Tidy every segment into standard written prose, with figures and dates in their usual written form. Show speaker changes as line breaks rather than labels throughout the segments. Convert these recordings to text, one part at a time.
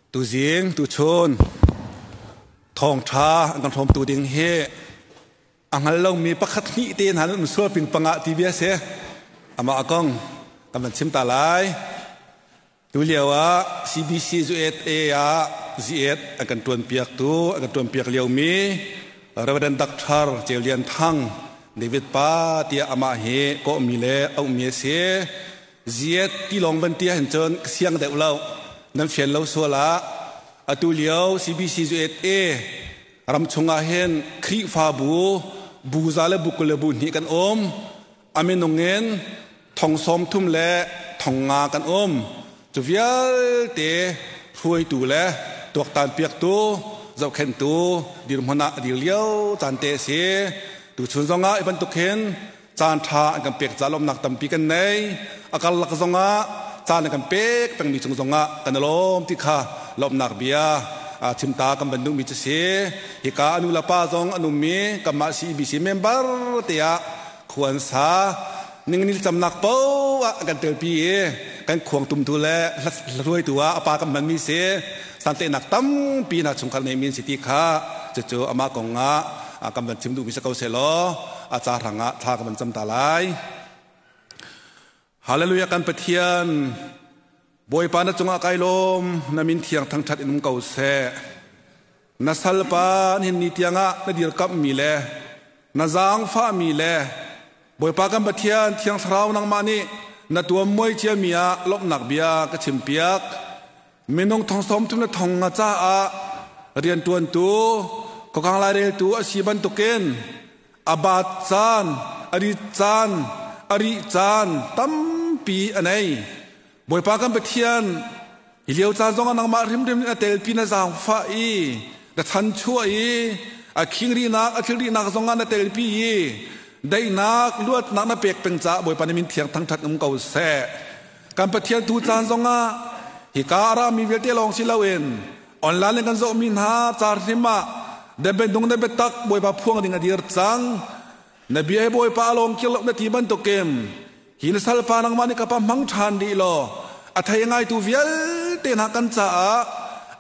Tuzing tuchun thawngṭha an kan hrawmtu ding hi a hngal lomi pakhat hnih te hna nan um sual ping pangah ti bia si. Amah a kong kan van chim ta lai. Tulio ah CBC USA ah Z8 an kan ṭuanpiaktu an kan ṭuanpiak liomi Reverend Dr. Ceu Lian Thang David Pa tiah amah hi kawhmi le auhmi a si. Ziat ti lawng van ti ahhin cun ka siang deuh lo. Nan fian lo sual ah atu lio CBC USA ram chung ah hin Khrihfabu bu za le bu 20 le bu hnih kan um. A minung in thong 30 le thong nga kan um. Cu vialte hruaitu le tuaktan piaktu zohkhenhtu dirhmun ah a dir lio caan te a si. Tuchun zongah i bantuk hin caan ṭha an kan pek caah lawmhnak tampi kan nei. A karlak zongah caan an kan pek pengmi cung zongah kan i lawm ti kha lawmhnak bia chimta kan van duhmi cu si. Hika a nu le pa zong an ummi kanmah CEBC member te ah khua an sa. Ningni camnak paoh ah an kan telpi i kan khuang tumtu le hruaitu ah a pa kan hmanmi si. Santlehnak tampi hna chungkhar neimi an si ti kha cucu amah kong ah kan van chim duhmi si ko sehlaw a ca hrang ah thla ka van cam ta lai. Hallelujah kan Pathian Bawipa na cungah kai lawm na min thiang thangthat in um ko seh. Na salpa nihin ni tiangah na dirkamhmi le na zaangfahmi le Bawipa kan Pathian Thiang Thlarau nangmah nih na tuam muai ciami ah lawmhnak bia ka chimpiak. Minung thong 30 le thong nga caah rianṭuantu khuakang laireltu a si bantukin a baat caan, a rit caan, a rih caan tampi a nei. Bawipa kan Pathian, hi lio caan zongah nangmah hrimhrim nih na telpi na zaangfah i na chanchuah i a khingrihnak a thilrihnak zongah na telpi i daihnak luatnak na pek peng caah Bawipa na min thiang thangṭhat um ko seh. Kan Pathian tu caan zongah hika a rami vialte lawng si loin online in kan zohmi hna car hrim ah debendung na biatak Bawipa phuang ding a dir cang. Na bia hi Bawipa a lawng kir lo na ti bantukin hi na salpa nangmah nih ka pa hmang ṭhan rih law a thei ngaitu vialte hna kan caah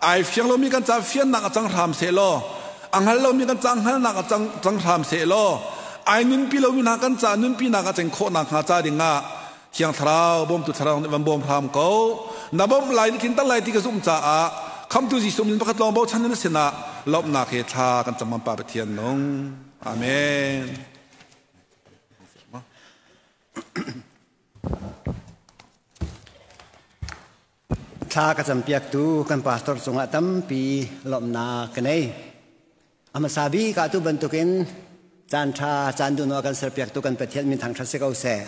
ai fiang lomi kan caah fiannak a cang hram seh law a hngal lomi kan caah hngalnak a cang, cang hram seh law ai nunpi lomi hna kan caah nunpinak a ceng khawh nakhnga ca dingah Thiang Thlarau bawmtu Thlarau nih van bawm hram ko. Na bawmh lai na tlinter lai ti ka zumh caah khamtu Jesuh min pakhat lawng bochan in na sinah lawmhnak he thla kan cam Pa Pathian nung. Amen.
Thla ka campiaktu kan pastor cungah tampi lawmhnak ka nei. A hmasa bik ah tu bantukin caan ṭha caan duhno a kan serpiaktu kan Pathian min thangṭhat si ko seh.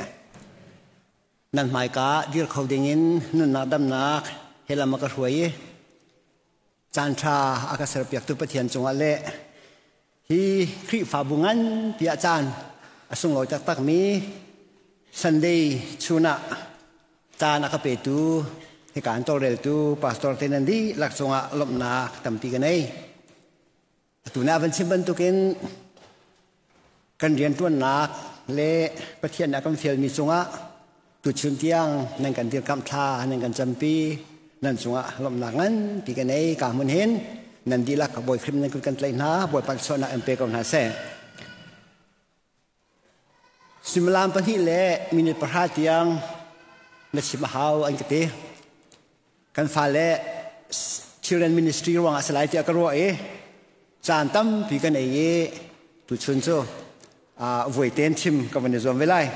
Nan hmaika dir kho dingin nunnak damnak he lam a ka hruai i caan ṭha a ka serpiaktu Pathian cungah le hi Khrihfabu ngan piah caan a sunglawi taktakmi Sunday chun ah caan a ka petu hika an tawlreltu pastor te nan dihlak cungah lawmhnak tampi ka nei. Atu na van chim bantukin kan rianṭuannak le Pathian a kan fialmi cungah tuchun tiang nan kan dirkamh thla nan kan campi nan cungah lawmhnak nganpi ka nei ka hmun hin nan dihlak Bawi Khrih nan kut kan tlaih hna Bawipa suahnak in pe ko hna seh. Suimilam 2 le minute 10 tiang na chim a hau an ka ti. Kan fale children ministry ruangah a si lai tiah ka ruah i caan tampi kan ei i tuchun cu vui tein chim ka van i zuam ve lai.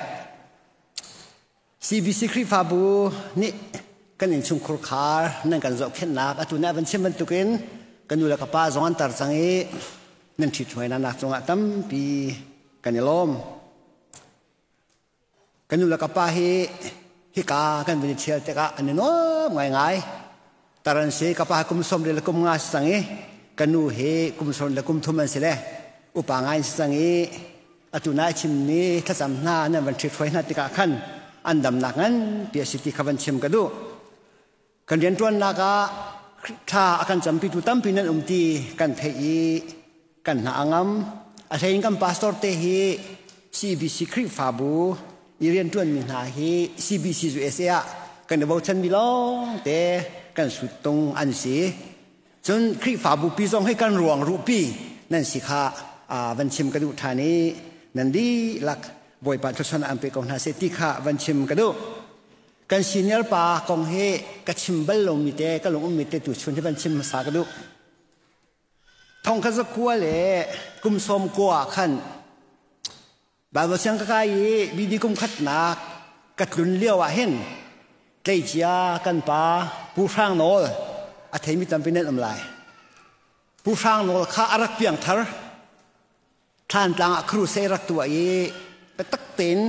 CBC Khrihfabu nih kan innchungkhur khar nan kan zohkhenhnak atu na van chim bantukin ka nu le ka pa zong an tar cang i nan ṭhithruainak cungah tampi kan i lawm. Ka nu le ka pa hi hika kan vun i ṭhial tikah an i nuam ngaingai. Tar an si, ka pa kum 30 le kum nga si cang i ka nu hi kum 30 le kum thum an si le upa ngai an si cang i atu na chimmi thlacam hna nan van ṭhithruai hna tikah khan an damnak nganpi a si ti kha van chim ka duh. Kan rianṭuannak ah thla a kan campitu tampi nan um ti kan theih i kan hna a ngam. A hlei in kan pastor te hi CBC Khrihfabu i rianṭuanmi hna hi CBC USA ah kan i bochanmi lawng te kan suttung an si. Cun Khrihfabu pi zong hi kan ruang ruhpi nan si kha van chim ka duh ṭhan i nan dihlak Bawipa thluachuah an pe ko hna seh ti kha van chim ka duh. Kan senior pa kong hi ka chim bal lomi te ka lung ummi te tu chun hi van chim hmasa ka duh. Thong kha zakua le kum sawm kua ah khan Baibal siang ka kai i BD kum khatnak ka tlun lio ah hin tleicia kan pa Pu Hrang Nawl a theimi tampi nan um lai. Pu Hrang Nawl kha a rak piang thar. Thlantlang ah crusade rak tuah i biatak tein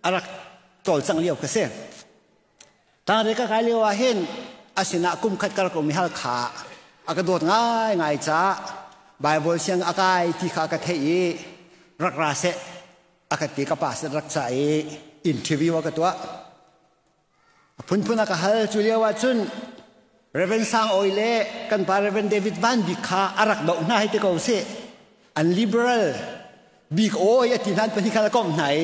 a rak cawlcangh lio ka si. Tangre ka kai lio ah hin a sinah kum khat ka rak um i Halkha a ka dawt ngaingai caah Bible siang a kai ti kha ka theih i rak ra seh a ka ti ka pa sin rak ca i interview a ka tuah. A phunphun a ka hal cu lio ah cun Reverend Sang Awi le kan pa Reverend David Van Bik kha a rak doh hna hei ti ko sih. An liberal bik awi a ti hna pahnih kha a komh hna i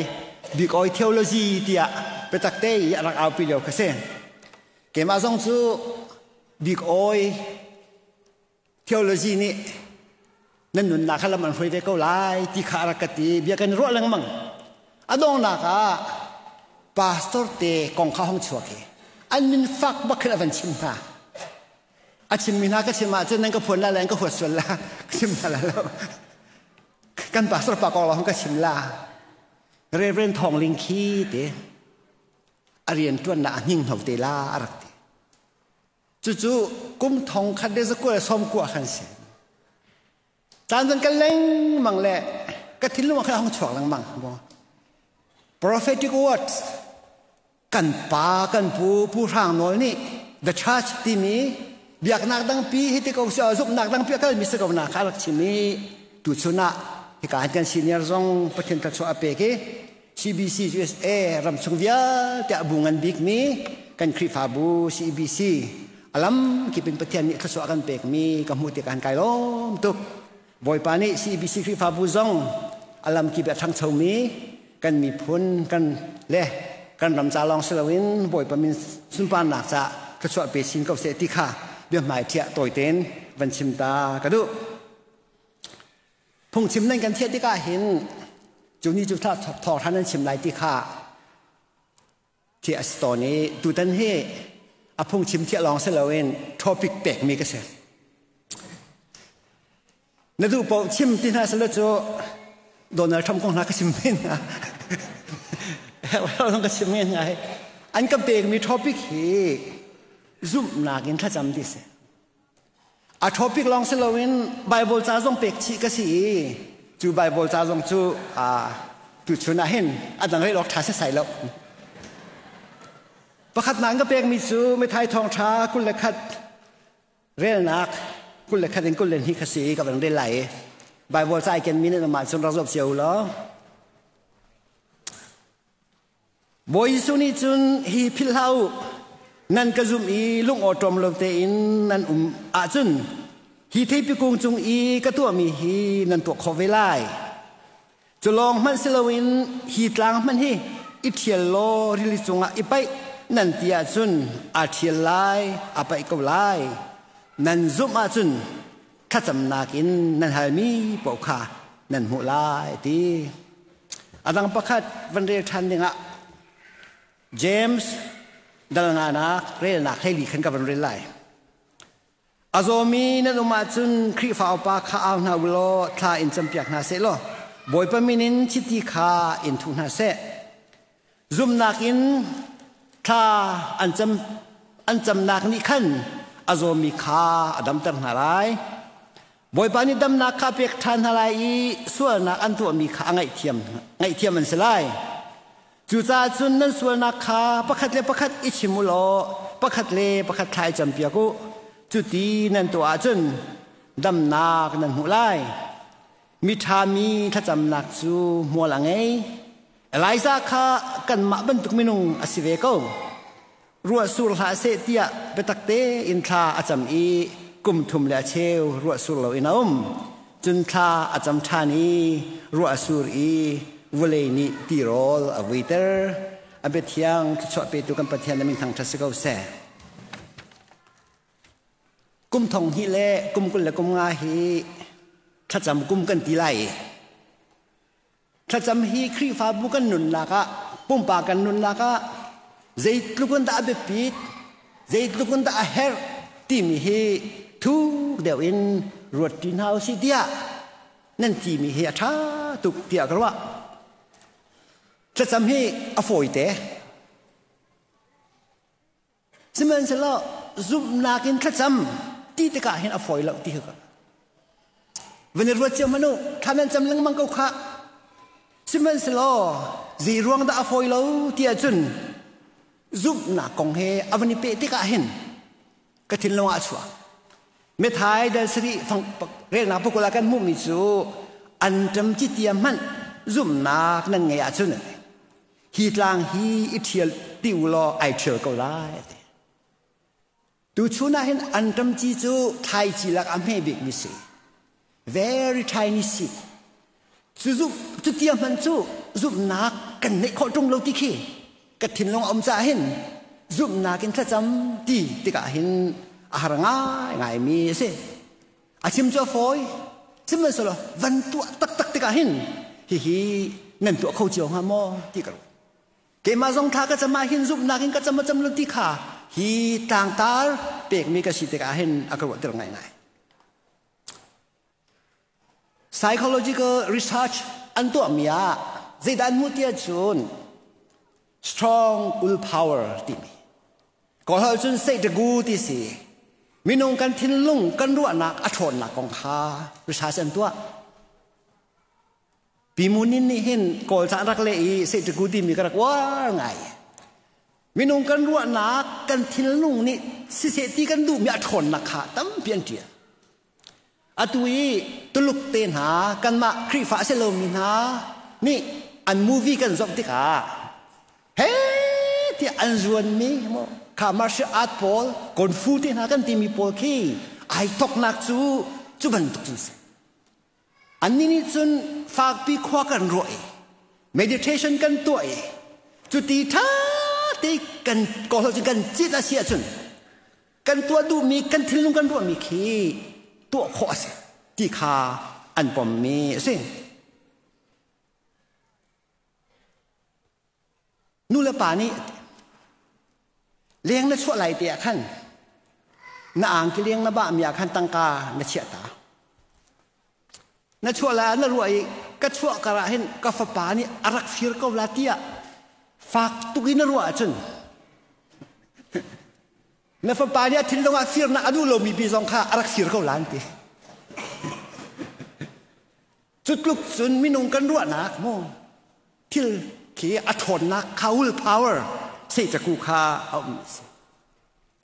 bik awi theology tiah biatak te i a rak aupi lio kha si. Keimah zong cu bik awi theology nih nan nunnak kha lam an hruai ve ko lai ti kha a rak ka ti bia kan ruah lengmang a donghnak ah pastor te kong kha hong chuak i an min fak bak khin a van chim hna a chimmi hna ka chim ahcun nan ka phuan la le an ka huat sual la ka chim hna la lo kan pastor pa kong lawng ka chim la Reverend Thawng Ling khi te a rian ṭuannak a hning hno te la a rak ti Cucu kum thong khat le zakua le sawm kua khan si. Caan zan kan lengmang le ka thinlung ah khan a hung chuak lengmang. Prophetic words kan pa kan pu pu Hrang Nawl nih the church timi biaknak dangpi hi ti ko si zumhnak dangpi a kalmi si ko na kha rak chim i tuchun ah hika kan senior zong Pathian thluachuah a pek i CBC USA ramchung vialte a bu ngan bikmi kan Khrihfabu CBC alam kip in Pathian nih thluachuah kan pekmi ka hmuh tikah kai lawm tuk. Bawipa nih CBC Khrihfabu zong alam kip a ṭhangchomi kan miphun kan le kan ram ca lawng si loin Bawipa min sunparnak ca thluachuah pe sin ko seh ti kha biahmai thiah tawi tein van chim ta ka duh. Phungchim nan kan thiah tikah hin cu ni cu thawngṭha nan chim lai ti kha thiah a si tawn i tutan hi a phungchim thiah lawng si loin topic pekmi ka si. Na duh paoh chim ti hna selaw cu Donald Trump kong hna ka chim men hna. ka chim men hna. An ka pekmi topic hi zumhnak in thlacam ti si. A topic lawng si loin Bible ca zong pek chih ka si i cu Bible ca zong cu tuchun ah hin a dang rel awk ṭha setsai lo. Pakhatnak in ka pekmi cu Mithai thawngṭha 21 relnak 21 in 22 kha si i ka van rel lai i Bible ca ai kenmi nan um ahcun rak zoh cio u law. Bawi Jesuh nih cun hi philh hlah u, nan ka zumh i lungawṭawm lo tein nan um ahcun hi theipi kung cung i ka tuahmi hi nan tuah khawh ve lai. Cu lawng hmanh si loin hi tlang hmanh hi i ṭhial law rili cungah i paih nan ti ahcun aa ṭhial lai, aa paih ko lai. Nan zumh ahcun thlacamnak in nan halmi paoh kha nan hmuh lai, a ti. A dang pakhat van rel ṭhan dingah James dal nganak relnak 14 khan ka van rel lai. A zawmi nan um ahcun Khrihfa upa kha au hna u law thla in campiak hna seh law Bawipa min in chiti kha in thuh hna seh. Zumhnak in thla an cam an camnak nih khan a zawmi kha a damter hna lai. Bawipa nih damnak kha a pek ṭhan hna lai i sualnak an tuahmi kha a ngaihthiam, ngaihthiam an si lai. Cucaah cun nan sualnak kha pakhat le pakhat i chim u law pakhat le pakhat thla i campiak u. Cuti nan tuah ahcun damnak nan hmuh lai. Miṭha mi thlacamnak cu hmual a ngei. Elijah kha kanmah bantuk minung a si ve ko. Ruah sur hlah seh tiah biatak tein thla a cam i kum thum le a cheu ruah sur loin a um. Cun thla a cam ṭhan i ruah a sur i vawlei nih tirawl a vuiter. A biathiang thluachuah petu kan Pathian na min thangṭhat si ko seh. Kum thong hnih le kum 25 hi thlacam kum kan ti lai. Thlacam hi Khrihfabu kan nunnak ah, pumpak kan nunnak ah zeitluk in dah a biapit, zeitluk in dah a herh timi hi thuk deuh in ruat ṭi hna usih tiah nan timi hi a ṭha tuk tiah ka ruah. Thlacam hi a fawite. Sihmanhsehlaw zumhnak in thlacam ti tikah hin a fawi lo ti hi ka van i ruat cio hmanh u. Thla nan cam lengmang ko khah. Sihmanhsehlaw zei ruang dah a fawi lo ti ahcun zumhnak kong he a van i peh tikah hin ka thinlung ah a chuak. Methai dal sarih fang relnak pakul ah kan hmuhmi cu anṭam ci tia hmanh zumhnak nan ngei ahcun hi tlang hi i ṭhial ti u law ai ṭhial ko lai a ti. Tuchun ah hin anṭam ci cu thlaici lak a hme bikmi si. Very tiny seed. Cu zumh cu tia hman cu zumhnak kan neih khawh ṭung lo ti khi ka thinlung a um caah hin zumhnak in thlacam ti tikah hin a har ngai ngaimi a si. A chim cu a fawi. Sihmanhsehlaw van tuah taktak tikah hin hihi nan tuah kho cio hnga maw ti ka ruat. Keimah zong thla ka cam ah hin zumhnak in ka cam a cam lo ti kha hi tlangtar pekmi ka si tikah hin a ka ruahter ngaingai. Psychological research an tuahmi ah zeidah an hmuh ti ahcun strong willpower timi Kawlholh cun seihtagu ti si. Minung kan thinlung kan ruahnak a ṭhawnnak kong kha research an tuah. Pi Munin nih hin Kawl ca rak leh i seihtagu timi ka rak uar ngai. Minung kan ruahnak kan thinlung nih siseh ti kan duhmi a ṭhawnnak kha tampi an ṭial. Atu i Tuluk te hna kanmah Khrihfa a si lomi hna nih an movie kan zoh tikah he tiah an zuanmi maw kha martial art pawl kung fu te hna kan timi pawl khi ai thoknak cu cu bantuk cun si. Annih nih cun fakpi khua kan ruah i meditation kan tuah i cuti ṭha te kan kawlho cun kan cit a si ahcun kan tuah duhmi kan thinlung kan ruahmi khi tuah khawh a si ti kha an pommi a si. Nu le pa nih leng na chuah lai te ah khan na angki leng na bahmi ah khan tangka na chiah ta. Na chuah lai ah na ruah i ka chuah kar ah hin ka fapa nih a rak fir ko la tiah fak tuk in na ruah ahcun na fapa nih a thinlung ah firnak a duh lomi pi zong kha a rak fir ko la an ti. Cu tluk cun minung kan ruahnak maw thil khi a ṭhawnnak kha will power sehcaku kha a um si.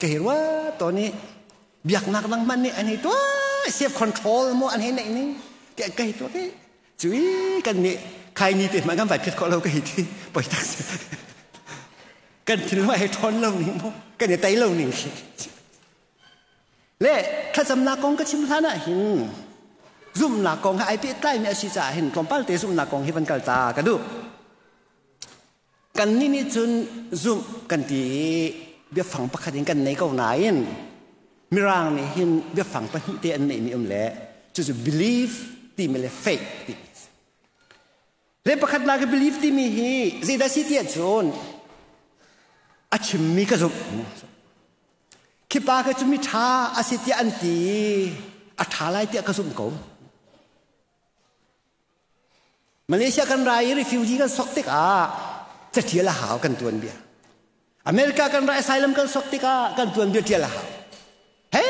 Ka hi rua to nih biaknak dang hmanh nih an hei tuah self control maw an hei neih ning tiah ka hei tuah ke cui kan nih khai ni te hmanh kan vai phit khawh lo ka hei ti poi tak si kan thinlung a hei ṭhawn lo ning maw kan i tei lo ning khi. Le thlacamnak kong ka chim hlan ah hin zumhnak kong he ai pehtlaimi a si caah hin tlawmpal te zumhnak kong hi van kal ta ka duh. Kannih nih cun zumh kan ti i biafang pakhat in kan nei ko nain Mirang nih hin biafang pahnih te an neihmi um le cucu belief timi le faith timi. Le pakhatnak i belief timi hi zeidah si ti ahcun a chimmi ka zumh. Khi pa kha cu mi ṭha a si tiah an ti i a ṭha lai tiah ka zumh ko. Malaysia kan ra i refugee kan sok tikah caṭial a hau kan tuanbia. America kan ra asylum kan sok tikah kan tuanbia ṭial a hau. He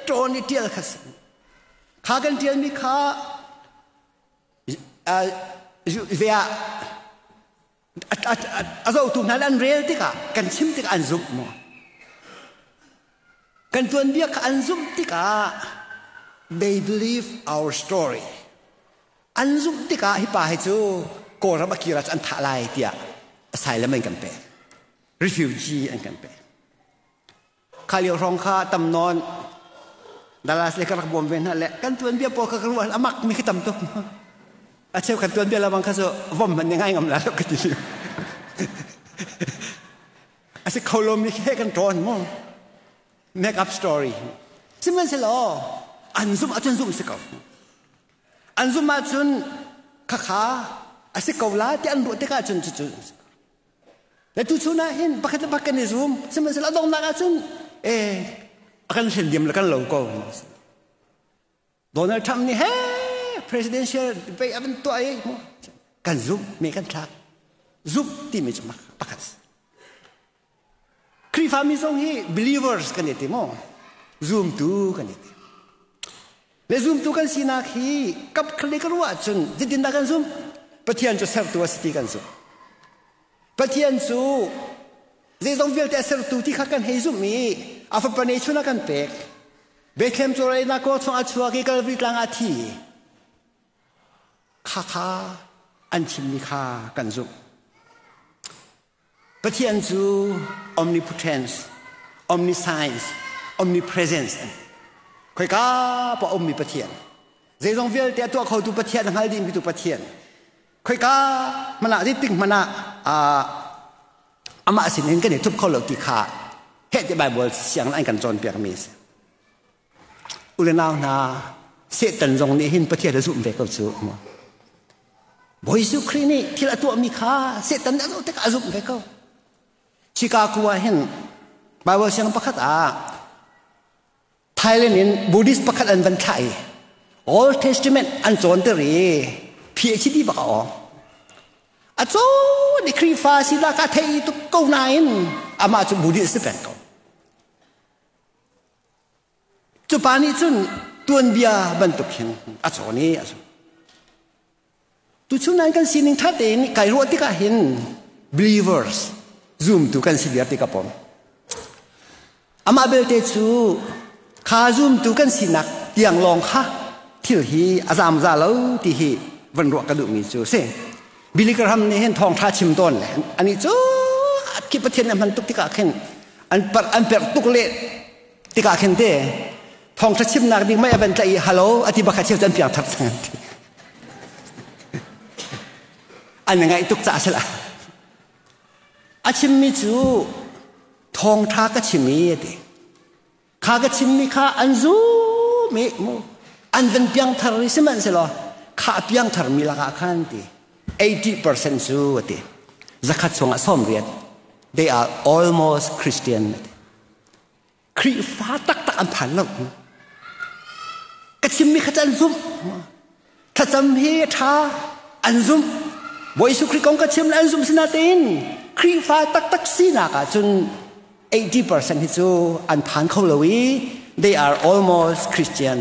ṭawn i ṭial kha si. Kha kan ṭialmi kha ve ah a zohtu hna an rel tikah kan chim tikah an zumh maw? Kan tuanbia kha an zumh tikah they believe our story. An zumh tikah hi pa hi cu Kawlram a kir ah an thah lai tiah asylum an kan pek. Refugee an kan pek. Kha lio hrawng kha tam nawn Dallas le ka rak bawm ve hna le kan tuanbia pawl kha ka ruah amak mi khi tam tuk. A cheu kan tuanbia lawang kha cu vom hmanh nih ngai ngam la lo ka ti. A si kho lomi khi kan ṭawn mu. Make up story. Sihmanhsehlaw an zumh ahcun zumh si ko. An zumh ahcun khakha a si ko la ti an ruah tikah cun cucu le tuchun ah hin pakhat le pakhat kan i zum. Sihmanhsehlaw a donghnak ahcun a kan hlen diam le kan lo ko. Donald Trump nih he presidential debate a van tuah i kan zumh me kan thlak zumh timi cu pakhat. Khrihfami zong hi believers kan i ti maw? Zumtu kan i ti. Le zumtu kan sinak hi kap khali ka ruah ahcun zeitindah kan zumh? Pathian cu sertu a si ti kan zumh. Pathian cu zeizong vialte a sertu ti kha kan hei zumh i a fapa ne chun a kan pek. Bethlehem cu reinak kaw chung a chuak i Kalvary tlang ah a thi. Khakha an chimmi kha kan zumh. Pathian cu omnipotence, omniscience, omnipresence khoika pa ummi Pathian. Zeizong vialte a tuah khotu Pathian, a hngal dihmi tu Pathian. Khoika hmanh ah zeitik hmanh ah amah sinin kan i thup kho lo ti kha heh ti Bible siang an kan cawnpiak mi a si. U le nau hna, Satan zong nih hin Pathian a zumh ve ko cu. Bawi Jesuh Khrih nih thil a tuahmi kha Satan nih a zoh tikah a zumh ve ko. Chicago ah hin Bible siang pakhat ah Thailand in Buddhist pakhat an van thlah i Old Testament an cawnter i PhD bak a awng. A cawn i Khrihfa si la ka thei tuk ko nain amah cu Buddhist si peng ko. Cu pa nih cun tuanbia bantuk hin a cawn i a cawn. Tuchun nan kan sining ṭha tein kai ruah tikah hin believers zumtu kan si viar ti ka pom. Amah belte cu kha zumtu kan sinak tiang lawng kha thil hi a zamza lo ti hi van ruah ka duhmi cu si. Billy Graham nih hin thawngṭha chim tawn le ani cu khi Pathian a hman tuk tikah khin an per an perh tuk le tikah khin te thawngṭha chimnak ding mei a van tlaih i halo a ti bakha cheu cu an piang thar cang an ngaih tuk caah sila a chimmi cu thawngṭha ka chim i a ti kha ka chimmi kha an zum i mu an van piangthar i sihmanhsehlaw kha piangthar mi lakah khan ti 80% cu a ti zakhat chungah 80 they are almost Christian a ti Khrihfa taktak an phan lo. Ka chimmi kha an zumh. Thlacam hi a ṭha an zumh. Bawi Jesuh Khrih kong ka chim le an zumh sinatein Khrihfa taktak sinak ah cun 80% hi cu an phan kho lo i they are almost Christian.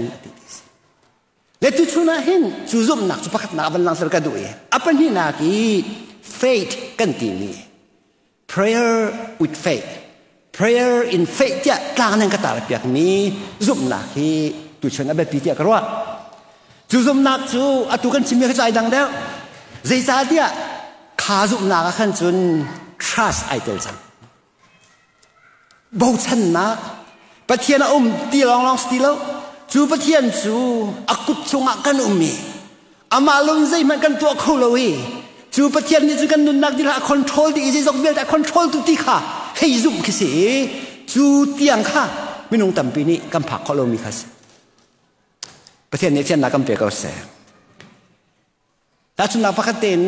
Le tuchun ah hin cu zumhnak cu pakhatnak van langhter ka duh i a pahnihnak i faith kan timi prayer with faith prayer in faith tiah tlang nan ka tar piak mi zumhnak hi tuchun a biapi tiah ka ruah. Cu zumhnak cu atu kan chimmi kha cu ai dang deuh. Zeicahtiah kha zumhnak ah khan cun trust ai tel cang, bochannak. Pathian a um ti lawnglawng si ti lo, cu Pathian cu a kut chungah kan um i amah lung zeihmanh kan tuah kho lo i cu Pathian nih cu kan nunnak dih a control dih i zeizong vialte a control tu ti kha hei zumh khi si i cu tiang kha minung tampi nih kan phak khawh lomi kha si. Pathian nih thiannak kan pe ko seh. Tahchunhnak pakhat tein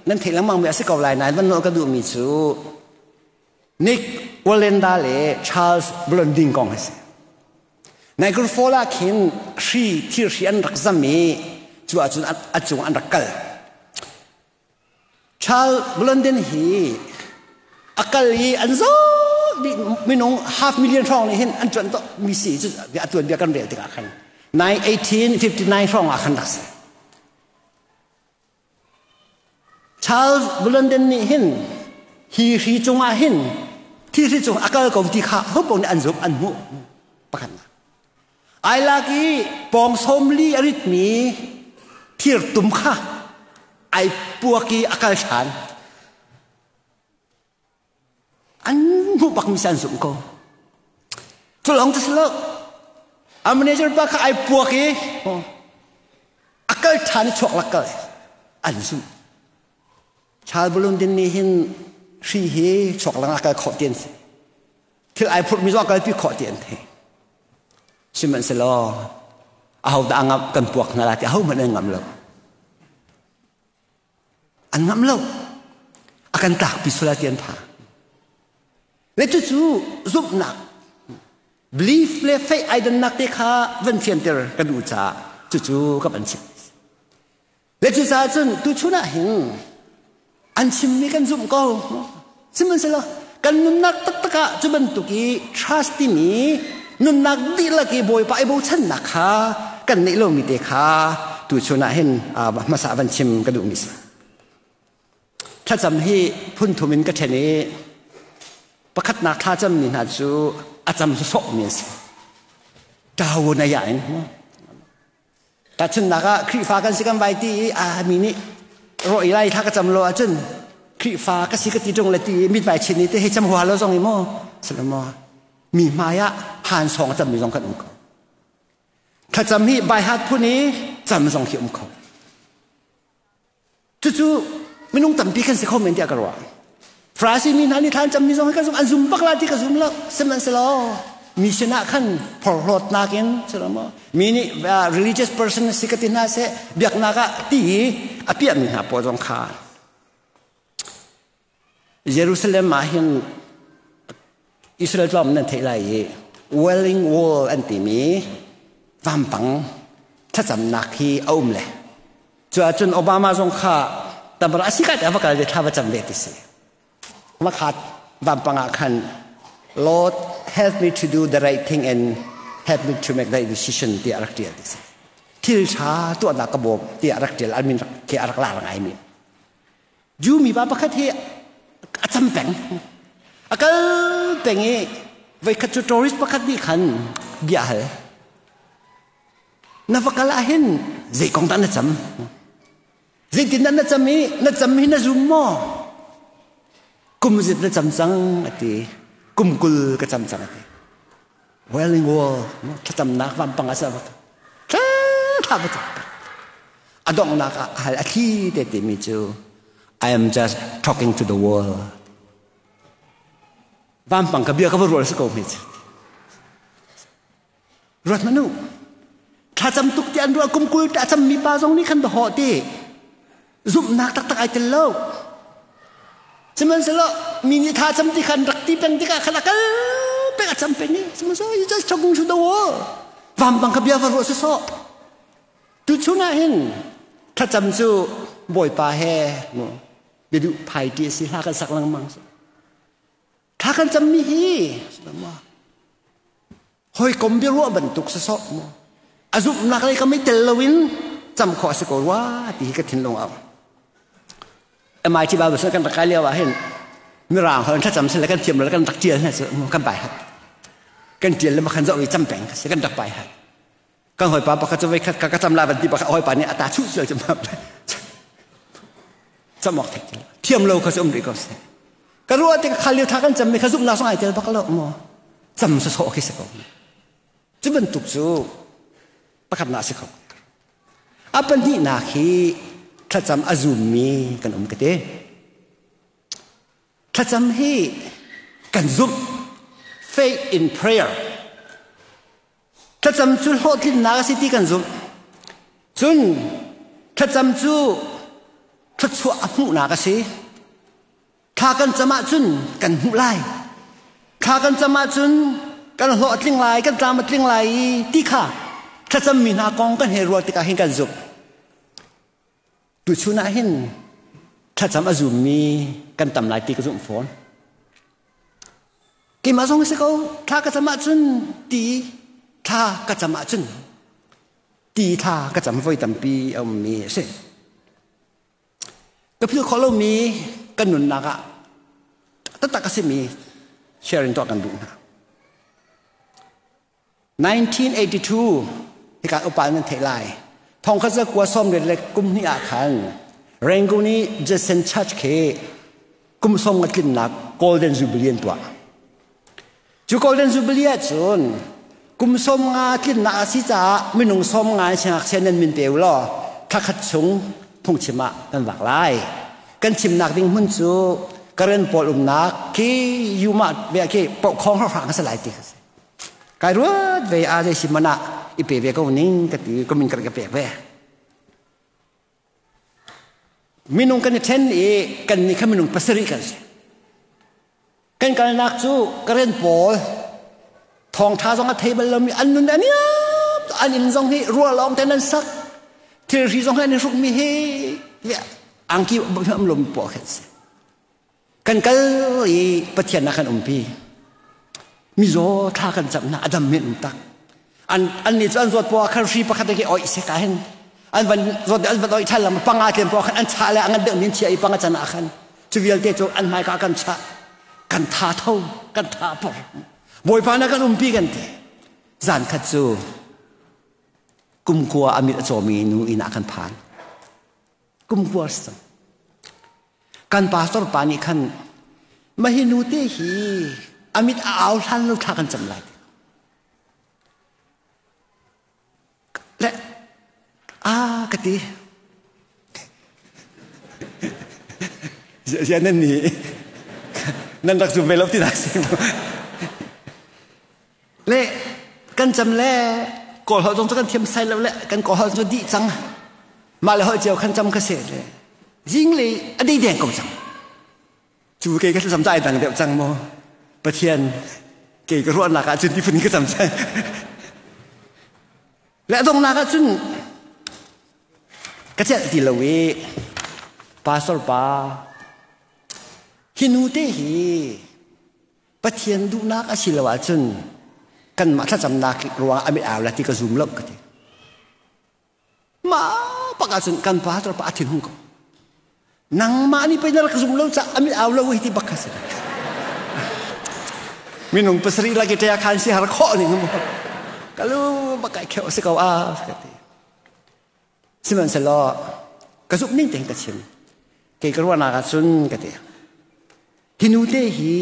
nan theih lengmang mi a si ko lai nain van nawl ka duhmi cu Nick Wallenda le Charles Blondin kong a si. Niagara Falls ah khin hri thirhri an rak zam i cu ahcun a cung an rak kal. Charles Blondin hi a kal i an zaw dih minung half million hrawng nih hin an cuanh to mi si cu a tuanbia kan rel tikah khan 1859 hrawng ah khan rak si. Charles Blondin nih hin hi hri cungah hin thi hri cung a kal ko ti kha hopo nih an zumh an hmuh pakhatnak. Ai lak i pawng 40 a ritmi thir tum kha ai puak i a kal ṭhan. An hmuh bak mi si an zumh ko. Cu lawng cu si lo, a manager pa kha ai puak i a kal ṭhan i chuak lak kal an zumh. Chal Bulundin nih hin hri hi chuak lang a kal khawh ti an si. Thil ai phurhmi zong a kalpi khawh ti an thei. Sihmanhsehlaw ahodah a ngamh kan puak hna lai ti ahohmanh an ngamh lo. An ngamh lo. A kan tlakpi sual lai ti an phang. Le cucu zumhnak belief le faith ai dannak te kha van fianter ka duh caah cucu ka van chim. Le cucaah cun tuchun ah hin an chimmi kan zumh ko. Sihmanhsehlaw kan nunnak taktak ah cu bantuk i trust timi nunnak dihlak i Bawipa i bochannak kha kan neih lomi te kha tuchun ah hin hmasa van chim ka duhmi si. Thlacam hi phun thum in ka ṭhen i pakhatnak thlacammi hna cu a cam sawsawhmi an si. Ṭawu na ya in. Tahchunhnak ah Khrihfa kan si kan vai ti i a mi nih rawh i lai thla ka cam lo ahcun Khrihfa ka si ka ti ṭung le ti i mithmai chin i te hei cam hua lo zong i maw sila maw mi hmai ah han sawng a cammi zong kan um ko. Thlacam hi baihat phun i cam zong khi um kho. Cucu minung tampi kan si kho men tiah ka ruah. Farasi mi hna nih thla an cammi zong hi kan zum an zum bak la ti ka zum lo. Sihmanhsehlaw mi sinah khan phorhlawtnak in maw mi nih religious person si ka ti hna seh biaknak ah ti i a piahmi hna pawl zong kha Jerusalem ah hin Israel tlawm nan theih lai i Wailing Wall an timi vampang thlacamnak hi a um le cu ahcun Obama zong kha tamara a si ka te va kal ve thla va cam ve ti si makhat vampang ah khan Lord help me to do the right thing and help me to make the right decision tiah rak tial ti si thil tha tuahnak ka bawm tiah rak tial an min ke a rak lar ngai mi Jew mipa pakhat hi a cam peng. A kal peng i voikhat cu tourist pakhat nih khan bia hal. Na va kal ahhin zei kong dah na cam? Zeitin dah na cam i na cam hi na zum maw? Kum zit na cam cang a ti. Kum 20 ka cam cang a ti. Wailing Wall thlacamnak vampang ah sa thla thla va cam a donghnak ah hal a thli te timi cu I am just talking to the wall vampang ka bia ka va rual si ko mi ruat manu thlacam tuk ti an ruah kum 20 ta cam mi pa zong nih khan da ho ti zumhnak taktak ai tel lo sihmanhsehlaw mi nih tha cam ti khan rak ti peng tikah khan a kal peng a cam peng i sihmanhsehlaw you just talking to the wall vampang kha bia va ruah sawsawh tuchun ah hin thlacam cu bawipa he biaduh phai ti a si hla kan sak lengmang thla kan cammi hi hawikom biaruah bantuk sasawh mu a zumhnak lei kam i tel loin cam khawh a si ko rua ti hi ka thinlung a um MIT Bible kan rak kai lio ah hin mirang hol thlacam sile kan thiam lo kan rak tial hna cu kan bai hat kan tial le makhan zoh i cam peng ka si kan rak bai hat kan hawipa pakhat cu voikhat ka ka cam la van ti pakhat hawipa nih a ta chuh sual cu cam awk thek thiam lo kha cu um rih ko seh ka ruah tik khal lio tha kan cam mi kha zumhnak zong ai tel bak lo maw cam sawsawh khi si ko cu bantuk cu pakhatnak si kho a pahnihnak hi thlacam a zummi kan um ka te thlacam hi kan zumh faith in prayer Thlacam cu hlawhtlinnak a si ti kan zumh. Cun thlacam cu thluachuah a hmuhnak a si. Thla kan cam ahcun kan hmuh lai. Thla kan cam ahcun kan hlawh a tling lai, kan tlam a tling lai i ti kha thlacammi hna kong kan hei ruah tikah hin kan zumh. Tuchun ah hin thlacam a zummi kan tam lai ti ka zumh fawn. Keimah zong si ko, thla ka cam ahcun ti thla ka cam ahcun ti thla ka cam voi tampi a ummi a si. Ka philh khawh lomi kan nunnak ah taktak a simi sharing tuah kan duh hna. 1982 hika upa nan theih lai. Thong khat za kua som le kum hnih ah khan Rangoon i Judson Church khi kum som nga tlinnak Golden Jubilee an tuah. Cu Golden Jubilee ah cun kum 50 tlinnak a si caah minung 50 siangngakchia nan min pe u law thla khat chung phungchim ah kan vak lai. Kan chimnak ding hmun cu Karen pawl umnak khi Yuma khi Pohkhong hrawng a si lai ti kha si. Kai ruat ve a zei si mana i pe ve ko ning ka ti ka min ka pek ve. Minung kan i then i kan nih kha minung pasarih kan si. Kan kalnak cu Karen pawl thawngtha zong a thei bal lomi an nun an iap an inn zong hi rua lawng ten an sak thilri zong hi an i hrukmi hi angki am lomi pawl khan si. Kan kal i Pathian ah kan umpi. Mizaw thla kan camh hna a dam men um tak. An an nih cu an zawt poah khan hri pakhat ke oi se ka hin an van zawt an van oi than lam panga tlem poah khan an cha le angan deuh nin chia i panga chan ah khan cu vialte cu an hmai ka kan cha kan tha tho kan tha por Bawipa na kan umpi kan ti zan khat cu kumkua amit a cawmi nu inn ah kan phan kumkua si kan pastor pa nih khan mahi nu te hi amit a au hlan lo thla kan cam lai le a ka ti zia nan ni nan rak zum ve lo ti da si Le kan cam le kawl holh zong cu kan thiam sai lo le kan kawl holh cu dih cang. Mah le holh cio khan cam kha se le zing le a dei deng ko cang. Cu kei ka thlacam ca ai dang deuh cang maw? Pathian kei ka ruahnak ah cun ti phun ka cam cang. Le a donghnak ah cun ka celh ti lo i pastor pa hi nu te hi Pathian duhnak a si lo ahcun kanmah thlacamnak ruangah a mit au la ti ka zum lo ka ti. Mah pak ahcun kan pastor pa a thinhung ko. Nangmah nih pei na rak zum lo ca a mit au lo hi ti bak kha si. Minung pasarih laki ṭe khan si har khawh ning mu. Kalu bakai kheu si ko a ka ti. Sihmanhsehlaw ka zumh ning tein ka chim. Kei ka ruahnak ahcun ka ti. Hi nu te hi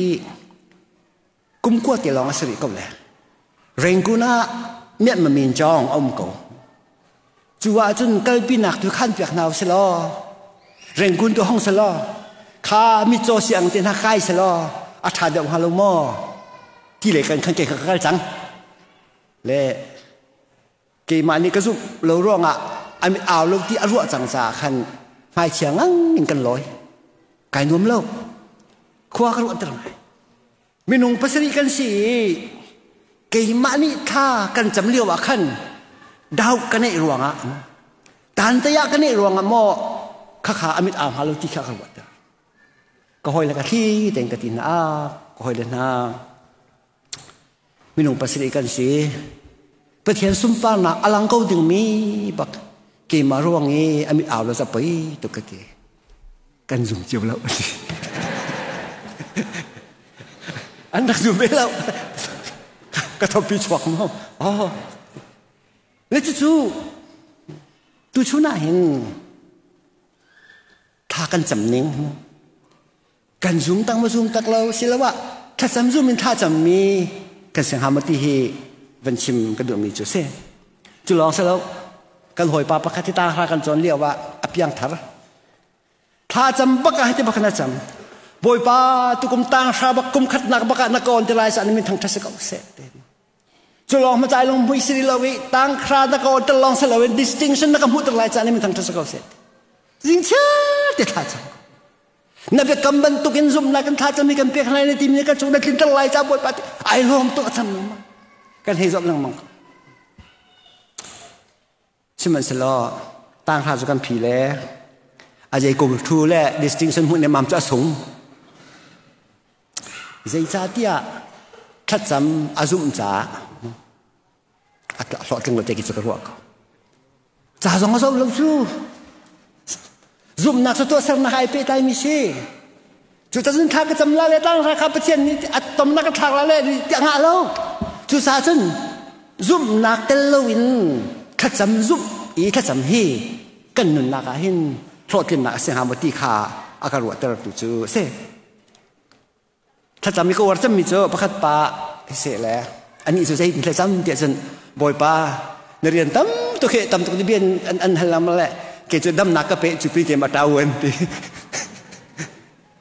kum kua te lawng a si rih ko le. Rangoon ah Myanmar min cawng a um ko. Cu ahcun kalpinak tu khan piak hna usih law Rangoon tu hong selaw kha mitcaw siang te hna kai selaw a ṭha deuh hnga lo maw ti le kan khan ke ka kal cang. Le keimah nih ka zumh lo ruangah an au lo ti a ruah cang caah khan hmaichia ngang in kan lawi kai nuam lo khua ka ruah ter ngai minung pasarih kan si i keimah nih thla kan cam lio ah khan dau ka neih ruangah tantaya ka neih ruangah maw khakha amit au hnga lo ti kha ka ruah ter ka hawi le ka thli tein ka ti hna ka hawi le hna Minung pasarih kan si. Pathian sunparnak a lang ko dingmi bak keimah ruang i a mit au lo zapoi tuk ka ti. Kan zum cio lo. An rak zum ve lo. Ka thawpi chuak mo. Oh. Le cucu tuchun ah hin thla kan cam ning kan zum tak ma zum tak lo siloah thlacam zum in thlacam mi kan si hnga maw ti hi van chim ka duhmi cu si cu lawng si lo kan hawipa pakhat hi tanghra kan cawn lio ah a piang thar thlacam bak ah hiti bak na cam bawipa tukum tanghra bak kum khatnak bak ah na kawn ti lai sa min thang ṭha si ko seh te cu lawng ma cai lung mui si lo i tanghra na kawn tel lawng si lo in distinction na ka hmuh tuk lai ca min thang ṭha si ko seh zing chia te thla cam Na biakam bantukin zumhnak kan thlacam i kan pek lai na timi kan cung na tlinter lai ca Bawipa ti ai lawm tuk a cam lengmang. Kan hei zawm lengmang. Sihmanhsehlaw tanghra cu kan phi le a zei kum thu le distinction hmuh ne mam cu a sung. Zeicahtiah thlacam a zumh caah a hlawhtling lo te khi cu ka ruah ko. Ca zong a zoh lo cu. Zumhnak cu tuahsernak ai pehtlaimi si. Cu cun thla ka cam la le tlang ra kha Pathian nih a tomnak ka thlak la le ti a ngah lo. Cucaah cun zumhnak tel loin thlacam zumh i thlacam hi kan nunnak ah hin hlawhtlinnak a si hnga maw ti kha a ka ruahter tu cu a si. Thlacam i ka uar cemmi cu pakhat pa seh le anih cu zeitin thlacam tiah cun Bawipa na rian tam tuk he tam tuk ni bian an an hal lam le ke cu damnak ka pe cu pi ke ma tau an ti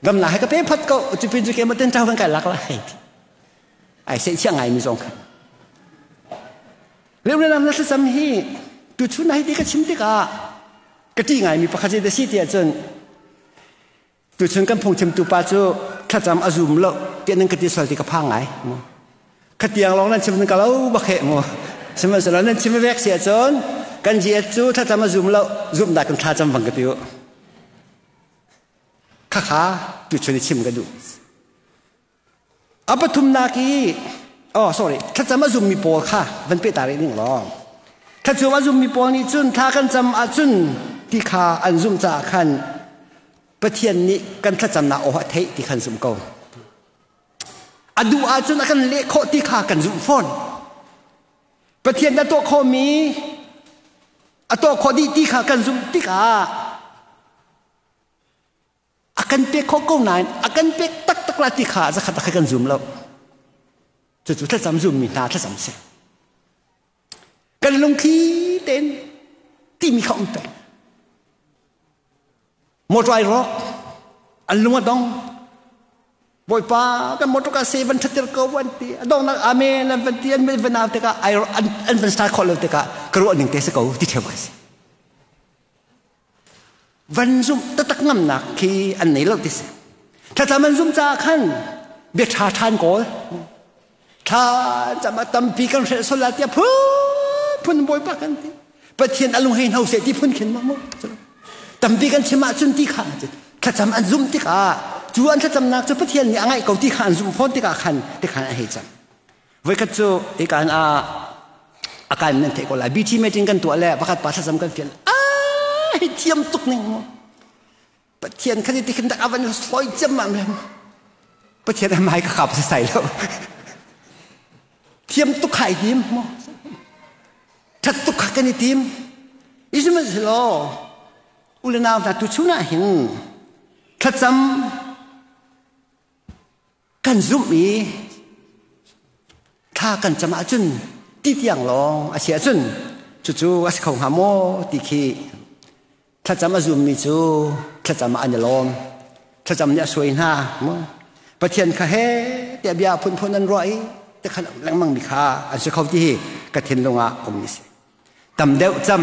damnak he ka pe phat ko cu pin cu ke ma ten tau kan kai lak lai ai se chia ngai mi zong khan. Leulelam na thlacam hi tuchun hei ti ka chim tikah ka ṭih ngaimi pakhat zei da si tiah cun tuchun kan phungchimtu pa cu thlacam a zum lo tiah nan ka ti sual ti ka phang ngai mu. Khatiang lawng nan chim ka lo bak he mu. Sihmanhsehlaw nan chim vek si ahcun kan GS cu thlacam a zum lo zumhnak kan thlacam bang ka ti u. Khakha tuchun i chim ka duh. A pathumnak i oh sorry thlacam a zummi pawl kha van peh ta rih ning law thlacam a zummi pawl nih cun thla kan cam ahcun ti kha an zumh caah khan Pathian nih kan thlacamnak aw a theih ti khan zum ko. A duh ahcun a kan leh khawh ti kha kan zumh fawn. Pathian a tuah khawhmi a tuah khawh dih ti kha kan zumh tikah a kan pek khawh ko nain a kan pek taktak la ti kha zakhat a kan zum lo. Cucu thlacam zummi hna thlacam si. Kan lungthli tein timi kha um peng. Motor ai rawk, an lung a dong. Bawipa kan motor ka se van thatir ko an ti. A dongnak amen an van ti an van au tikah ai an van start khawh lo tikah ka ruah ning te si ko ti theo ka si. Van zumh taktak ngamnak khi an nei lo ti si. Thlacam an zumh caah khan bia ṭha ṭhan kawl. Thla cam a tampi kan hrelh sol la tiah phun Bawipa kan ti. Pathian a lung hei hno seh ti phun khin ma mu. Tampi kan chim ahcun ti kha thlacam an zumh tikah cu an thlacamnak cu Pathian nih a ngaih ko ti kha an zumh fawn tikah khan tikhan a hei cam. Voikhat cu hikan ah a kai nan theih ko lai. BT meeting kan tuah le pakhat pa thlacam kan fial. Ah, hi thiam tuk ning mu. Pathian kha ti khin dak avan hloi cem ma mem. Pathian a mai ka khap sai lo. Thiam tuk khai tim mo. That tuk kha kan i tim. Ismail ulenau hna tu chuna hin thlacam Kan zumh i thla kan cam ahcun ti tiang lawng a si ahcun cucu a si kho hnga maw ti khi thlacam a zummi cu thlacam ah an i lawm. Thlacam nih a suai hna maw? Pathian kha he tiah bia phunphun an ruah i tikhan lengmang mi kha an si kho ti hi ka thinlung ah um ni si. Tam deuh cam,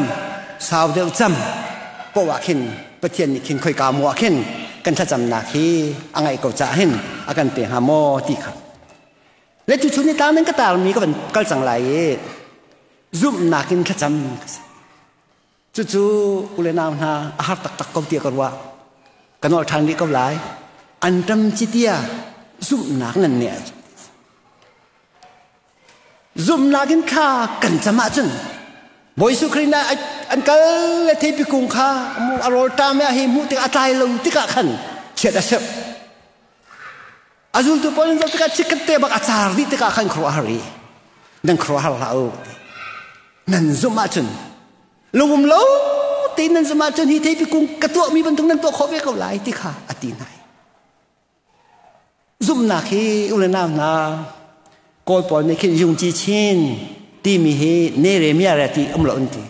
sau deuh cam poah ah khin Pathian nih khin khoika maw ah khin kan thlacamnak hi a ngaih ko caah hin a kan pe hnga maw ti kha. Le cu chun ni tlang nan ka tarmi ka van kal cang lai i zumhnak in thlacam ka si. Cucu u le nau hna a har taktak ko tiah ka ruah. Ka nawl ṭhan rih ko lai. Anṭam citia zumhnak nan neih ahcun Zumhnak in thla kan cam ahcun Bawi Jesuh Khrih nih an kal le theipi kung kha a rawl ṭam i hi hmuh tikah a tlai lo tikah khan chiat a serh. A zultu pawl in zoh tikah chikkhat te bak a car dih tikah khan khuaruahhar i nan khuaruahhar hlah u. Nan zumh ahcun lungum lo tein nan zumh ahcun hi theipi kung ka tuahmi bantuk nan tuah khawh ve ko lai ti kha a ti hna. Zumhnak hi u le nau hna Kawl pawl nih khin yungci chin timi hi ne re mia re ti um lo an ti.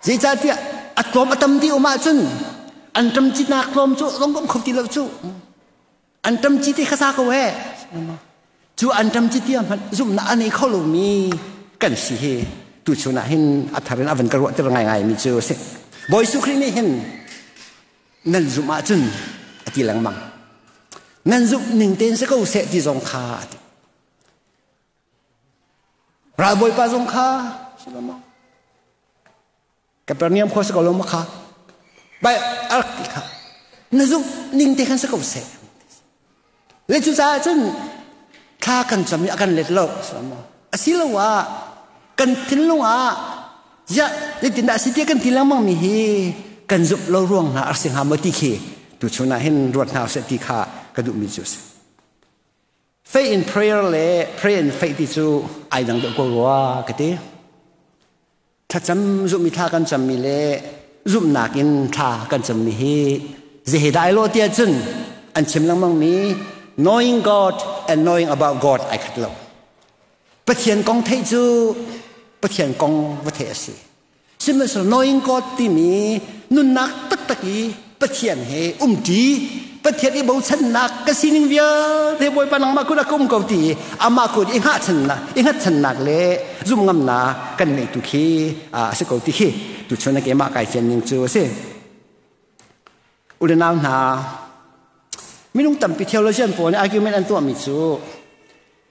Zeicahtiah a tlawm a tam ti um ahcun an ṭam cinak tlawm cu zong um kho ti lo cu. An ṭam ci ti kha sa ko he. Cu an ṭam ci tia hmanh zumhnak a nei kho lomi kan si hi tuchun ah hin a thar in a van ka ruah tir ngaingai mi cu a si. Bawi Jesuh Khrih nih hin nan zumh ahcun a ti lengmang. Nan zumh ning tein si ko seh ti zong kha a ti. Ralbawipa zong kha Kapernaum khua si ko lo ma kha bai a rak ti kha na zumh ning te khan si ko seh. Le cucaah cun thla kan cam i a kan let lo asiloah kan thinlung ah ziah zeitindah a si ti kan ti lengmang mi hi kan zumh lo ruang hna a si hnga maw ti khi tuchun ah hin ruat hna usih ti kha ka duhmi cu a si. Faith in prayer le pray in faith ti cu ai dang deuh ko rua ka ti. Thlacam zumhmi thla kan cammi le zumhnak in thla kan cammi hi zehe dah ai lawh tiah cun an chim lengmang mi knowing God and knowing about God ai khat lo. Pathian kong theih cu Pathian kong va theih a si. Sihmanhsehlaw knowing God timi nunnak taktak i Pathian he umṭi, Pathian i bochannak ka sining vialte Bawipa nangmah kut ah ka um ko ti i amah kut i hngahchannak, i hngatchannak le zumhngamnak kan ngeih tu khi a si ko ti khi tuchun ah keimah kai fian ning cu a si. U le nau hna, minung tampi theologian pawl nih argument an tuahmi cu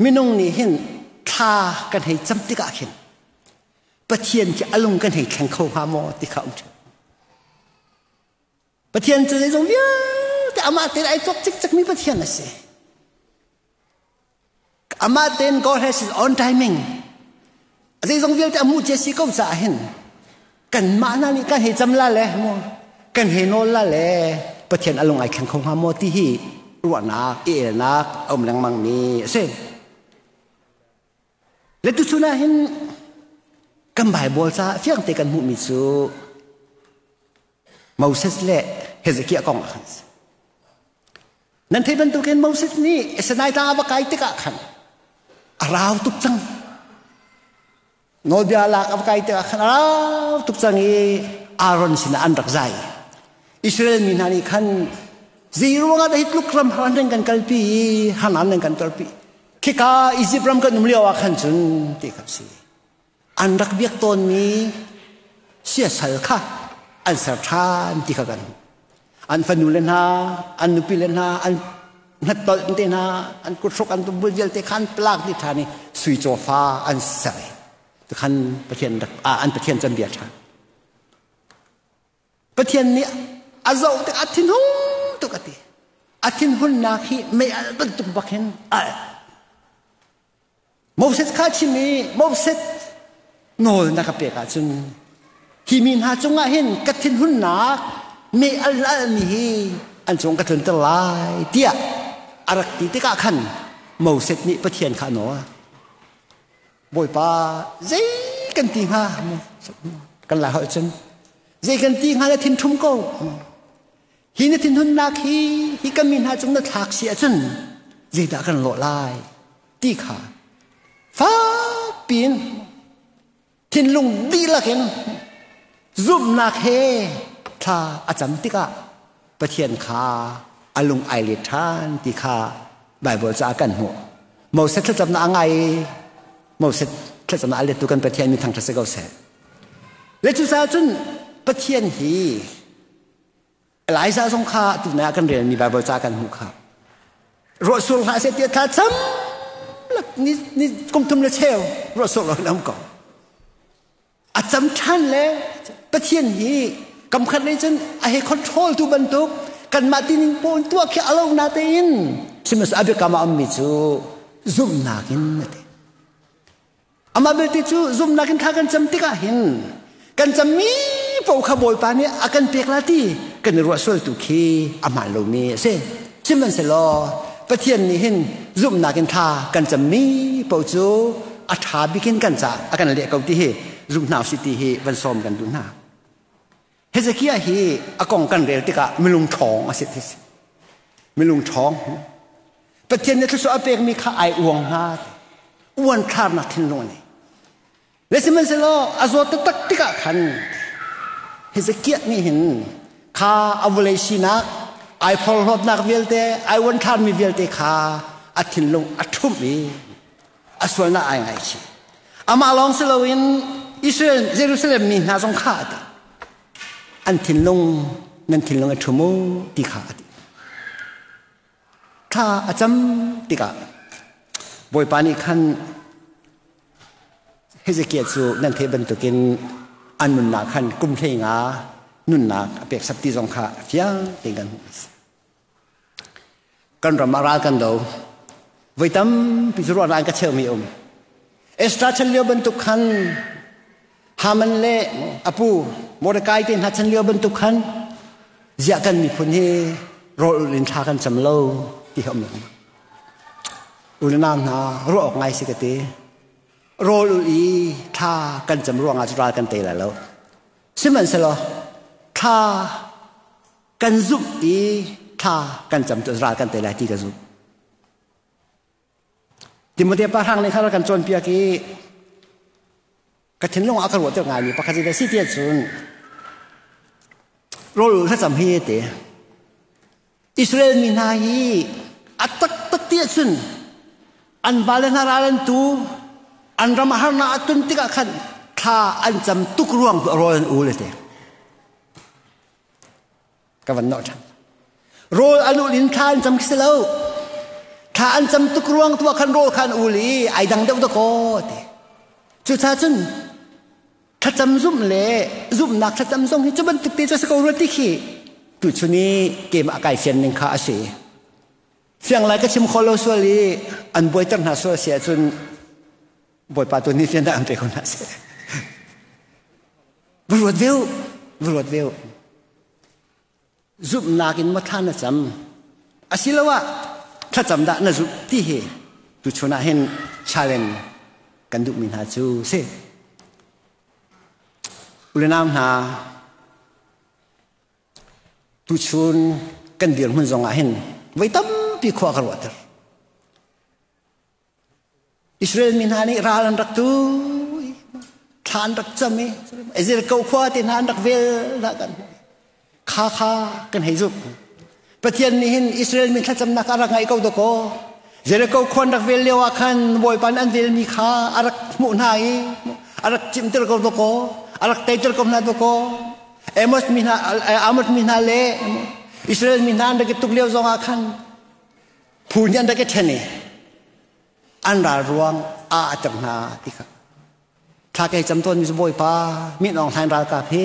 minung nih hin thla kan hei cam tikah khin Pathian khi a lung kan hei thleng kho hnga maw ti kha um ṭheo. Pathian cu zeizong vialte amah tein ai tuak cikcekmi Pathian a si. Amah tein God has his own timing. Zeizong vialte a hmuh cia si ko caah hin kanmah hna nih kan hei cam la le maw kan hei nawl la le Pathian a lung ai thleng kho hnga maw ti hi ruahnak i elnak a um lengmang mi a si. Le tuchun ah hin kan Bible ca fiangte kan hmuhmi cu Moses le Hezekiah kong ah khan si. Nan theih bantukin Moses nih Sinai tlang a va kai tikah khan a rau tuk cang. Nawlbia lak a va kai tikah khan a rau tuk cang i Aaron sinah an rak zai. Israel mi hna nih khan zei ruangah dah hi tluk ram haran nan kan kalpi i hanan nan kan kalpi. Khika Egypt ram kan um lio ah khan cun ti kha si. An rak biak tawnmi siasal kha an ser ṭhan ti kha kan hmuh. An fanu le hna, an nupi le hna, an hnatolh te hna, an kuthruk an tumbul vialte kha an plak dih ṭhan i sui cawfa an ser i khan Pathian rak an Pathian can bia ṭhan. Pathian nih a zoh tik a thinhung tuk a ti. A thinhunnak hi mei alh bantuk bak hin a alh. Moses kha chim i Moses nawl na ka pek ahcun hi mi hna cungah hin ka thinhunnak mei al almi hi an cung ka tlunter lai tiah a rak ti tikah khan Moses nih Pathian kha a nawl. Bawipa zei kan ti hnga kan lai holh cun zei kan ti hnga na thin ṭhum ko hi na thinhunnak hi hi kan mi hna cung na thlak si ahcun zeidah kan lawh lai ti kha fak piin thinlung dihlak in zumhnak he thla a cam tikah Pathian kha a lung ai let ṭhan ti kha Baibal caah kan hmuh. Moses thlacamnak a ngai i Moses thlacamnak a lettu kan Pathian mi thangṭhat si ko seh. Le cucaah cun Pathian hi Elijah zong kha tunai ah kan relmi Baibal ca kan hmuh kha ruah sur hlah seh tiah thla cam ni ni kum thum le cheu ruah sur lo in um ko. A cam ṭhan le Pathian hi kamkhat lei cun a he control tu bantuk kanmah tining pawn tuah khi a lo na tein sihmanhsehlaw a biakam ah ummi cu zumhnak in a ti. Amah belte cu zumhnak in thla kan cam tikah hin kan cammi paoh kha Bawipa nih a kan pek la ti kan i ruah sual tu khi a hmaan lomi a si. Sihmanhsehlaw Pathian nih hin zumhnak in thla kan cammi paoh cu a ṭha bik in kan caah a kan leh ko ti hi zum hna usih ti hi van sawm kan duh hna. Hezekiah hi a kong kan rel tikah milung ṭhawng a si. Milung ṭhawng. Pathian nih thluachuah a pekmi kha ai uang hna. Uan thlarnak thinlung a nei. Le sihmanhsehlaw a zawt taktak tikah khan Hezekiah nih hin kha a vawlei sinak ai phorhlawtnak vialte ai uan thlarmi vialte kha a thinlung a ṭhumh i a sualnak ai ngaichih. Amah lawng si loin Israel Jerusalem mi hna zong kha a ti. An thinlung nan thinlung a ṭhum u ti kha a ti. Thla a cam tikah Bawipa nih khan Hezekiah cu nan theih bantukin an nunnak khan kum 15 nunnak a pek sap ti zong kha fiang tein kan hmuh. Kan ram ah ral kan do. Voi tampi cu ruahnak an ka cheumi um. Ezra chan lio bantuk khan Haman le apu Mordecai te hna chan lio bantuk khan ziah kan miphun hi rawl ulh in thla kan cam lo ti hi um lengmang. Unau hna ruah awk ngai si ka ti. Rawl ulh i thla kan cam ruangah cu ral kan tei lai lo. Sihmanhsehlaw thla kan zumh i thla kan cam cu ral kan tei lai ti ka zumh. Timote pa hrang nih kha kan cawnpiak i ka thinlung ah ka ruah tuk ngaimi pakhat a si ti ahcun Rawl thlacam hi te. Israel mi hna hi a taktak ti ahcun an vale hna ral an tu an ram harnak a tun tikah khan thla an cam tuk ruang tu rawl an ul te. Ka van nolh ṭhan. Rawl an ul in thla an cam khi si lo. Thla an cam tuk ruang tu ah khan rawl kha an ul i ai dang deuh dakaw ti. Cucaah cun thlacam zumh le zumhnak thlacam zong hi cu bantuk te cu a si ko rua ti khi tuchun i keimah kai fian ning kha a si. Fiang lai ka chim kho lo sual i an buaiter hna sual si ahcun Bawipa tu nih fian dah an pe ko hna seh. Va ruat ve u, va ruat ve u. Zumhnak in maw thla na cam? Asiloah thlacam dah na zumh ti hi tuchun ah hin challenge kan duhmi hna cu si. Ulenau hna, tuchun kan dirhmun zong ah hin voi tampi khua ka ruahter. Israel mi hna nih ral an rak tu i thla an rak cam i Jericho khua te hna an rak vel dah kan kha kha kan hei zumh. Pathian nih hin Israel mi thlacamnak a rak ngaih ko dakaw. Jericho khua an rak vel lio ah khan Bawipa an velmi kha a rak hmuh hna i a rak cimter ko dakaw, a rak teiter ko hna dakaw. Amos mi hna Amos mi hna le Israel mi hna an rak i tuk lio zong ah khan phu nih an rak i ṭhen i an ral ruang a a ter hna ti kha thla kei cam tawn mi cu Bawipa min Aung Hlaing ralkap hi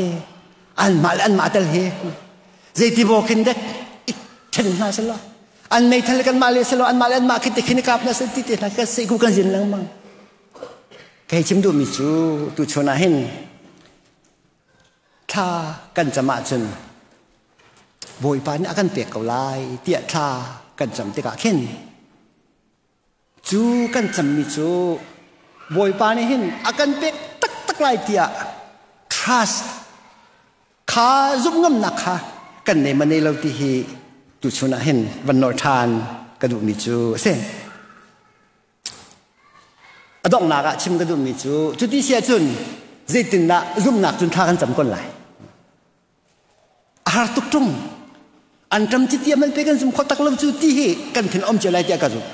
anmah le anmah tel hi zeiti bo khin dek i ṭhen hna selaw an meithal kanmah le selaw anmah le anmah khi te khin i kap hna seh ti te hna ka sei ku kan zin lengmang kei chim duhmi cu tu chun ah hin thla kan cam ahcun Bawipa nih a kan pek ko lai tiah thla kan cam tikah khin cu kan cammi cu Bawipa nih hin a kan pek taktak lai tiah trust kha zumh ngamnak kha kan nei ma nei lo ti hi tuchun ah hin van nawl ṭhan ka duhmi cu a si. A donghnak ah chim ka duhmi cu cuti si ahcun zeitindah zumhnak cun thla kan cam kon lai? A har tuk ṭung. An ṭam chiti man pe kan zum kho tak lo cu ti hi kan thin om cia lai tiah ka zumh.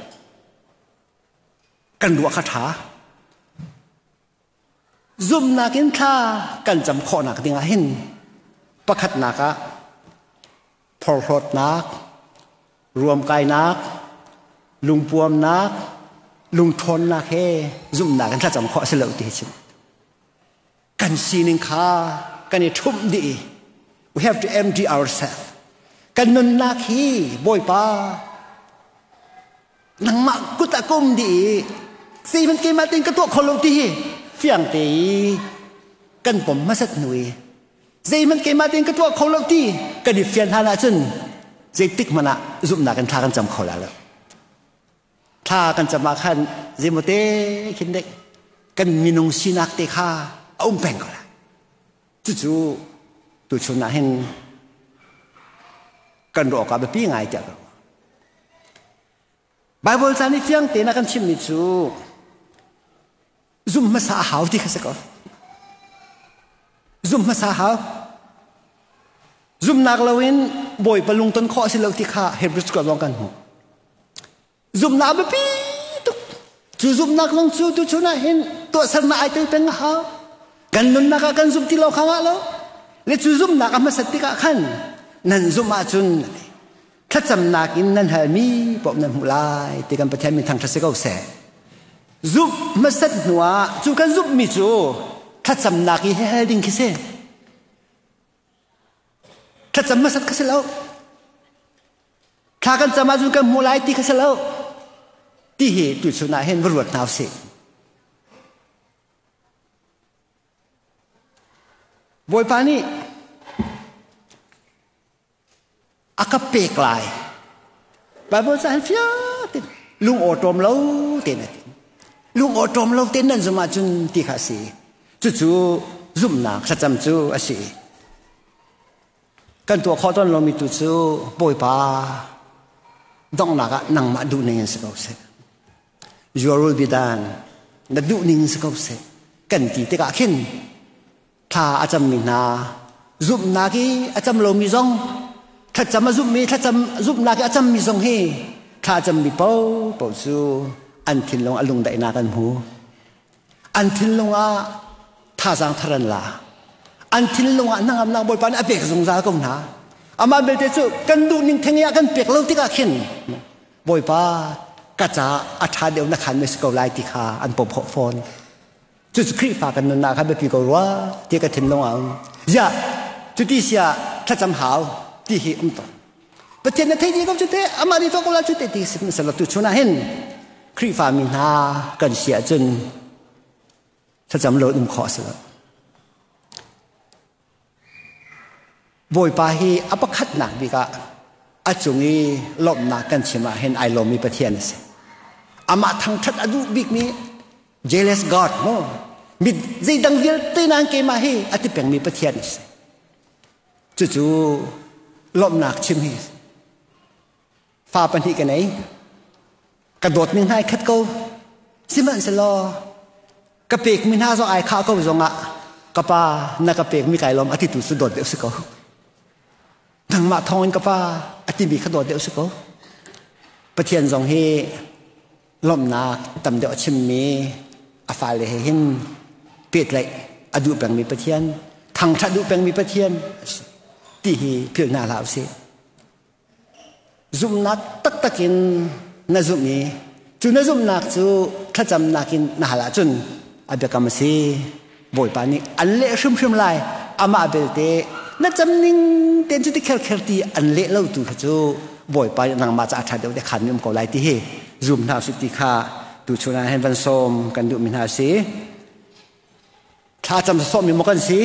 Kan ruah kha ṭha. Zumhnak in thla kan cam khawhnak dingah hin pakhatnak ah phorhlawtnak, ruamkainak, lungpuamnak, lungṭhawnnak he zumhnak in thlacam khawh a si lo ti hi chim. Kan sining kha kan i ṭhumh dih i we have to empty ourselves. Kan nunnak hi Bawipa nangmah kut ah ka um dih i zeihmanh keimah tein ka tuah kho lo ti hi fiang te i kan pom hmasat hnu i zeihmanh keimah tein ka tuah kho lo ti kan i fian hlan ahcun zeitik hmanh ah zumhnak in thla kan cam kho la lo. Thla kan cam ah khan zeimaw te khin dek kan minung sinak te kha a um peng ko lai. Cucu tuchun ah hin kan ruah awk ah biapi ngai tiah ka ruah. Bible ca nih fiang tein a kan chimmi cu zum hmasa a hau ti kha si ko. Zum hmasa a hau. Zumnak loin Bawipa lungton khawh a si lo ti kha Hebrews kuat lawng kan hmuh. Zumhnak a biapi tuk. Cu zumhnak zong cu tuchun ah hin tuahsernak ai tel peng a hau. Kan nunnak ah kan zumh ti lo kha ngah lo. Le cu zumhnak a hmasat tikah khan nan zumh ahcun thlacamnak in nan halmi paoh nan hmuh lai ti kan Pathian min thangṭhat si ko seh. Zumh hmasat hnuah cu kan zumhmi cu thlacamnak i hal ding khi si. Thlacam hmasat kha si lo. Thla kan cam ahcun kan hmuh lai ti kha si lo. Ti hi tuchun ah hin va ruat hna usih. Bawipa nih a ka pek lai. Bible ca hin fiang tein lung awṭawm lo tein a ti. Lung awṭawm lo tein nan zumh ahcun ti kha a si. Cucu zumhnak thlacam cu a si. Kan tuah khawh tawn lomi tu cu Bawipa donghnak ah nangmah duhning in si ko seh. Your will be done. Na duhning si ko seh. Kan ti tikah khin thla a cammi hna Zumhnak i a cam lomi zong thlacam a zumhmi thlacam zumhnak i a cammi zong hi thla cammi paohpaoh cu an thinlung a lungdaihnak an hmu. An thinlung ah thazaang thar an la. An thinlung ah hnangamnak Bawipa nih a pek zungzal ko hna. Amah belte cu kan duh ning theng i a kan pek lo tikah khin Bawipa ka caah a ṭha deuh na khan si ko lai ti kha an pom khawh fawn. Cucu Khrihfa kan nunnak kha biapi ko rua ti ka thinlung ah um. Ziah cuti sia thlacam hau ti hi um to. Pathian na thei dih ko cu te amah nih tuah ko la cu te ti sihmanhsehlaw tu chun ah hin Khrihfa mi hna kan si ahcun thlacam lo um khawh a si lo. Bawipa hi a pakhatnak bik ah a cung i lawmhnak kan chim ah hin ai lawmmi Pathian a si. Amah thangṭhat a duh bikmi jealous God mu mit zeidang vialte nain keimah hi a ti pengmi Pathian a si. Cucu lawmhnak chim hi fa pahnih ka nei. Ka dawtmi hna ai khat ko. Sihmanhsehlaw ka pekmi hna zong ai khah ko zongah ka pa na ka pekmi kai lawm a titu cu dawt deuh si ko. Nangmah thawngin ka pa a timi kha dawt deuh si ko. Pathian zong hi lawmhnak tam deuh a chimmi a fale he hin pehtlaih a duh pengmi Pathian, thangṭhat duh pengmi Pathian ti hi philh hna hlah usih. Zumhnak taktak in na zumh i cu na zumhnak cu thlacamnak in na hal ahcun a biakam a si. Bawipa nih an leh hrimhrim lai. Amah belte na cam ning tein cu ti kherkher ti an leh lo tu kha cu Bawipa nih nangmah ca a ṭha deuh te khan mi um ko lai ti hi zum hna usih ti kha tuchun ah hin van sawm kan duhmi hna a si. Thlacam sawhmi maw kan si?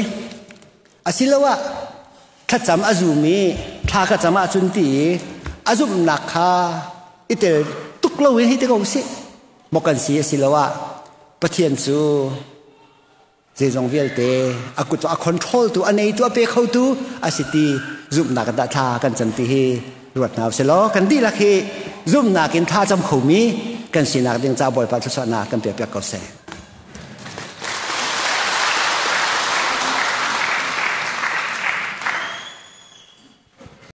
Asiloah thlacam a zum i thla ka cam ahcun ti i a zumhnak kha i tel tuk loin hei ti ko usih maw kan si asiloah Pathian cu zeizong vialte a kut cu a control tu a neitu a pe khotu a si ti zumhnak in dah thla kan cam ti hi ruat hna usih law kan dihlak hi zumhnak in thla cam khomi kan sinak ding ca Bawipa thluachuahnak kan pek piak ko seh.